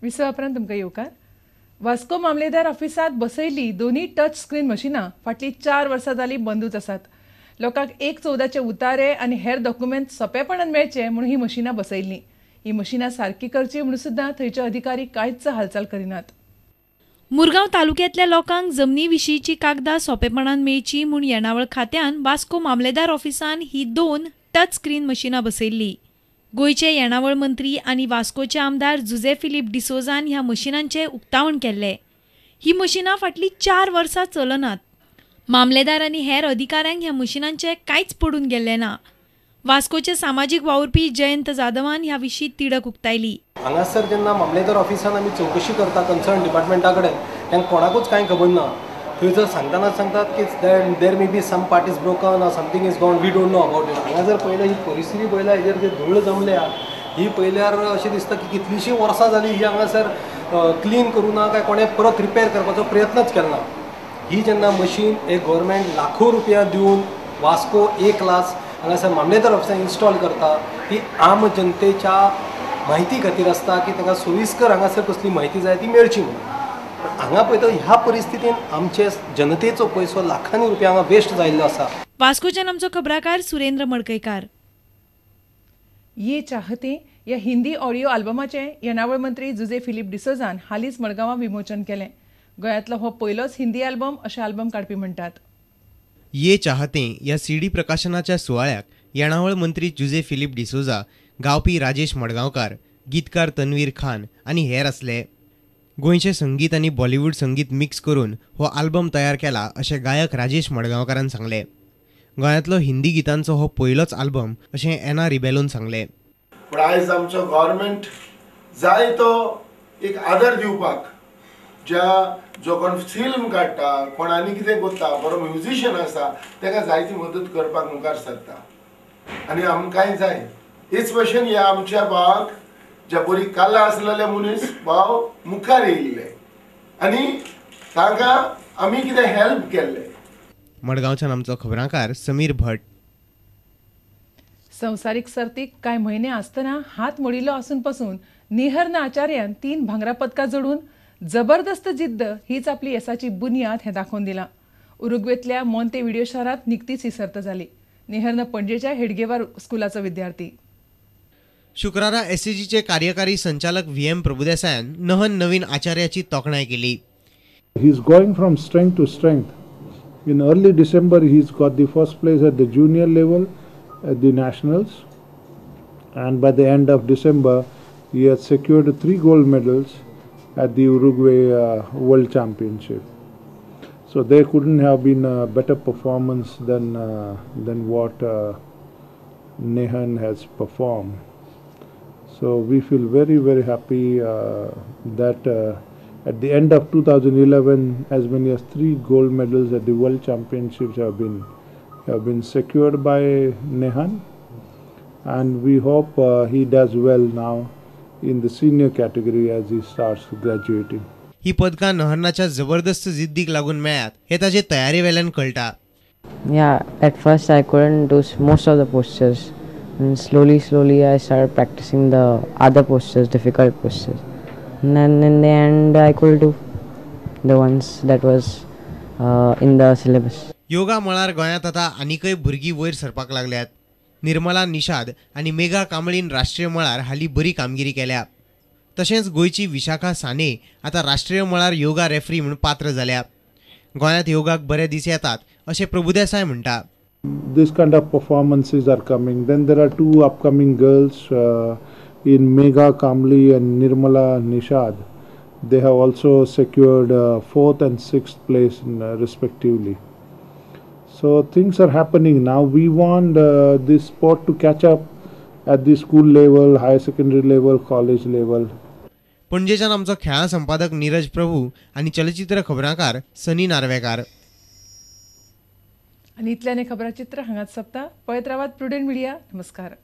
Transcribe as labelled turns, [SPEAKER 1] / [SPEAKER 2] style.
[SPEAKER 1] विसवा उपरांत तुमकां येवकार. वास्को मामलेदार ऑफिसांत बसयल्ली दोनूय टच स्क्रीन मशिनां फाटलीं 4 वर्सां जालीं बंदूच आसात. लोकांक 1/14 उतारे आनी हेर डॉक्युमेंट सोंपेपणान मेळचे म्हणून ही मशिनां बसयल्लीं. ही मशिनां सारकी करची म्हणून सुद्दां थंयचे अधिकारी कांयच हालचाल करिनात.
[SPEAKER 2] मुरगांव तालुक्यांतल्या लोकांक जमनी विशींची कागदां सोंपेपणान मेळची म्हूण येणावळ खात्यान वास्को मामलेदार ऑफिसान ही 2 टच स्क्रीन मशिनां बसयल्ली. गोंयचे येणावळ मंत्री आनी वास्कोचे आमदार जुझे फिलीप डिसोजान ह्या मशिनांचें उक्तावण केल्लें. ही मशिनां फाटलीं 4 वर्सां चलनात. मामलेदार आनी हेर अधिकाऱ्यांक ह्या मशिनांचें कांयच पडून गेल्लें ना. वास्कोचे सामाजीक वावुरपी जयंत जाधवान ह्या विशीं तिडक उक्तायली.
[SPEAKER 3] हांगासर जेन्ना मामलेदार ऑफिसान आमी चवकशी करता कन्सर्न डिपार्टमेंटा कडेन, तांकां कोणाकूच कांय खबर ना. थंय जर सांगतना सांगतात की there may be some part is broken or something is gone, we don't know about it. हांगा जर पळयल्यार ही परिस्थिती पळयल्यार हेजेर जे धूळ जमल्या ही पळयल्यार अशें दिसता की कितलींशीं वर्सां जालीं ही हांगासर क्लीन करूं ना काय कोणें परत रिपेर करपाचो प्रयत्नच केलो ना. ही जेन्ना मशीन एक गव्हर्मेंट लाखो रुपया दिवन वास्को ए क्लास हांगासर मामलेदार ऑफिसान इन्स्टॉल करता ती आम जनतेच्या म्हायती खातीर आसता की तांकां सोयीस्कर हांगासर कसली म्हायती जाय ती मेळची म्हणून. हांगा पळयता ह्या परिस्थितीन आमचे जनतेचो पयसो लाखांनी रुपया हांगा वेस्ट जाल्लो आसा.
[SPEAKER 2] वास्कोच्यान आमचो खबराकार सुरेंद्र मडकयकार.
[SPEAKER 1] ये चाहते ह्या हिंदी ऑडियो आल्बमाचें येणावळ मंत्री जुझे फिलीप डिसोजान हालींच मडगांवां विमोचन केलें. गोंयांतलो हो पयलोच हिंदी आल्बम अशें आल्बम काडपी म्हणटात.
[SPEAKER 4] ये चाहते ह्या सीडी प्रकाशनाच्या सुवाळ्याक येणावळ मंत्री जुझे फिलीप डिसोजा, गावपी राजेश मडगांवकार, गीतकार तन्वीर खान आनी हेर आसले. गोंयचें संगीत आनी बॉलिवूड संगीत मिक्स करून हो आल्बम तयार केला अशें गायक राजेश मडगांवकारान सांगलें. गोंयांतलो हिंदी गितांचो हो पयलोच आल्बम अशें एना रिबेलोन सांगलें.
[SPEAKER 5] पूण आयज आमचो गव्हर्मेंट जाय तो एक आदर दिवपाक, ज्या जो कोण फिल्म काडटा, कोण आनी कितें करता, बरो म्युजिशियन आसा ताका जायती मदत करपाक मुखार सरता आनी आमकांय जाय. हेच भशेन ह्या आमच्या भावाक ज्या बरी कला आसलेले मनीस भाव मुखार येयल्ले आनी तांकां आमी कितें हेल्प केल्ले.
[SPEAKER 4] मडगांवच्यान आमचो खबरांकार समीर भट.
[SPEAKER 1] संवसारीक सर्तीक कांय म्हयने आसतना हात मोडिल्लो आसून पसून निहर्न आचार्यान 3 भांगरा पदकां जोडून जबरदस्त जिद्द हीच आपली येसाची बुन्याद हें दाखोवन दिलां. उरुग्वेतल्या मोंते व्हिडियो शारांत निकतीच ही सर्त जाली. निहर्न पणजेच्या हेडगेवार स्कुलाचो विद्यार्थी.
[SPEAKER 4] शुक्रारा एसएजीचे कार्यकारी संचालक व्ही.एम. प्रभुदेसायान नहन नवीन आचार्याची तोखणाय केली.
[SPEAKER 6] He is going from strength to strength. In early December he has got the first place at the junior level at the nationals, and by the end of December he has secured 3 gold medals at the Uruguay World Championship. So there couldn't have been a better performance than what Nehan has performed. So we feel very, very happy that at the end of 2011, as many as 3 gold medals at the World Championships have been secured by Nehan, and we hope he does well now in the senior category as he starts graduating.
[SPEAKER 4] ही पदकां नहरनाच्या जबरदस्त जिद्दीक लागून मेळ्यात हे ताजे तयारी वेल्यान कळटा.
[SPEAKER 7] Yeah, at first I couldn't do most of the postures. And slowly, slowly I started practicing the other postures, difficult postures. And then in the end I could do the ones that was in the syllabus.
[SPEAKER 4] Yoga मळार गोंयांत आतां आनीकय भुरगीं वयर सरपाक लागल्यात. निर्मला निषाद आनी मेघा कांबळीन राष्ट्रीय मळार हालीं बरी कामगिरी केल्या. तशेंच गोंयची विशाखा साने आतां राष्ट्रीय मळार योगा रेफ्री म्हूण पात्र जाल्या. गोंयांत योगाक बरे दीस येतात अशें प्रभुदेसाय म्हणटा.
[SPEAKER 6] This kind of performances are coming. Then there are 2 upcoming girls in Megha Kamli and Nirmala Nishad. They have also secured 4th and 6th place respectively. So things are happening now. We want this sport to catch up at the school level, higher secondary level, college level.
[SPEAKER 4] पणजेच्यान आमचो खेळां संपादक नीरज प्रभू आनी चलचित्र खबरांकार सनी नार्वेकार.
[SPEAKER 1] आनी इतल्यान खबराचित्र हांगाच सोंपता. पळयत रावात प्रुडंट मिडिया. नमस्कार.